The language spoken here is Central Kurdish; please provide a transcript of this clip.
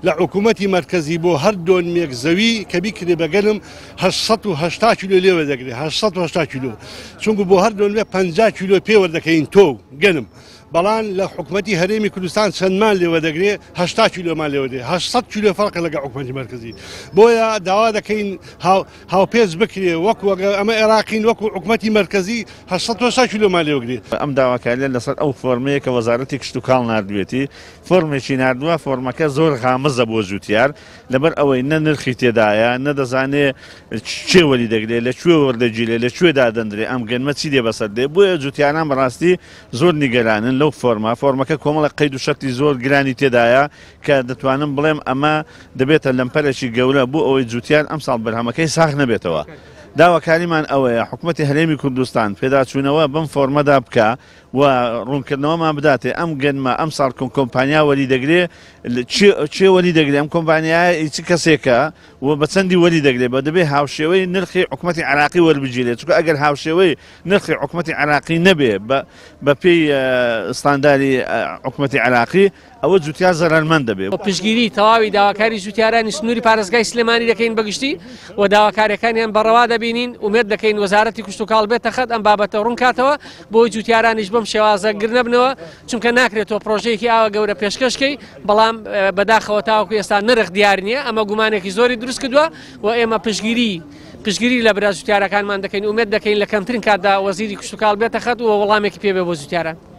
لە حکوومەتی مەرکەزی بۆ هەر دۆنمێک زەوی کە بیکرێ بە گەنم 880 کیلۆ لێوە دەگرێ، 880 کیلۆ، چونکو بۆ هەر دۆنمێک 50 کیلۆ پێوە دەکەین تۆ گەنم. بەڵام لە حکوومەتی هەرێمی کوردستان چەندمان لێوە دەگرێ؟ 80 کیلۆمان لێوە دێ، 800 کیلۆ فەرقە لەگە حکوومەتی مەرکەزی. بۆیە داوا دەکەین هاوپێچ بکرێ، وەکو ئەمە عێراقین، وەکو حکوومەتی مەرکەزی 880 کیلۆمان لێوەگرێ. ئەم داواکاریە لەسەر ئەو فۆرمەیە کە وەزارەتی کشتوکاڵ ناردوێتی، فۆرمێکی ناردووە، فۆرمەکە زۆر غامزە بۆ جوتیار، لەبەر ئەوەی نە نرخی تێدایە، نە دەزانێ چێ وەری دەگرێ، لە کوێ وەردەگیرێ، لە کوێ دادەندرێ، ئەم گەنمە چی لێ بەسەر دێ. بۆیە جوتیاران بەڕاستی زۆر نیگەرانن لەو فۆرمە. فۆرمەکە کۆمەڵە قەید و شەرتی زۆر گرانی تێدایە کە دەتوانم بڵێم ئەمە دەبێتە لەمپەرێکی گەورە بۆ ئەوەی جوتیار ئەمساڵ بەرهەمەکەی ساغ نەبێتەوە. داواکاریمان ئەوەیە حکوومەتی هەرێمی کوردستان پێداچوونەوە بەم فۆرمەدا بکە و ڕوونکردنەوەمان بداتێ ئەم گەنمە ئەم ساڵ کۆمپانیا وەری دەگرێ، چێ وەری دەگرێ، ئەم کۆمپانیایە چ کەسێکە و بە چەندی وەری دەگرێ. بە دەبێ هاوشێوەی نرخی حکوومەتی عراقی وەربگیرێت، چونکە ئەگەر هاوشێوەی نرخی حکوومەتی عراقی نەبێ بە پێی ستانداری حکوومەتی عراقی، ئەوە جوتیار زەرەرمەند دەبێت. پشتگیری تەواوی داواکاری جوتیارانی سنووری پارێزگای سلێمانی دەکەین بەگشتی و داواکاریەکانیان بەڕەوا دەبینین. ئومێد دەکەین وەزارەتی کشتوکاڵ بێتە خەت ئەم بابەتە ڕوون کاتەوە بۆ جوتیارانیش بەم شێوازە گر نەبنەوە، چونکە ناکرێت تۆ پرۆژەیەکی ئاوا گەورە پێشکەشکەی، بەڵام بەداخەوە تاوەکو ئێستا نرخ دیار نییە. ئەمە گومانێکی زۆری دروست کردووە و ئێمە پشتگیری لە برا جوتیارەکانمان دەکەین. ئومێد دەکەین لە کەمترین کاتدا وەزیری کشتوکاڵ بێتە خەت و وەڵامێکی پێبێ بۆ جوتیاران.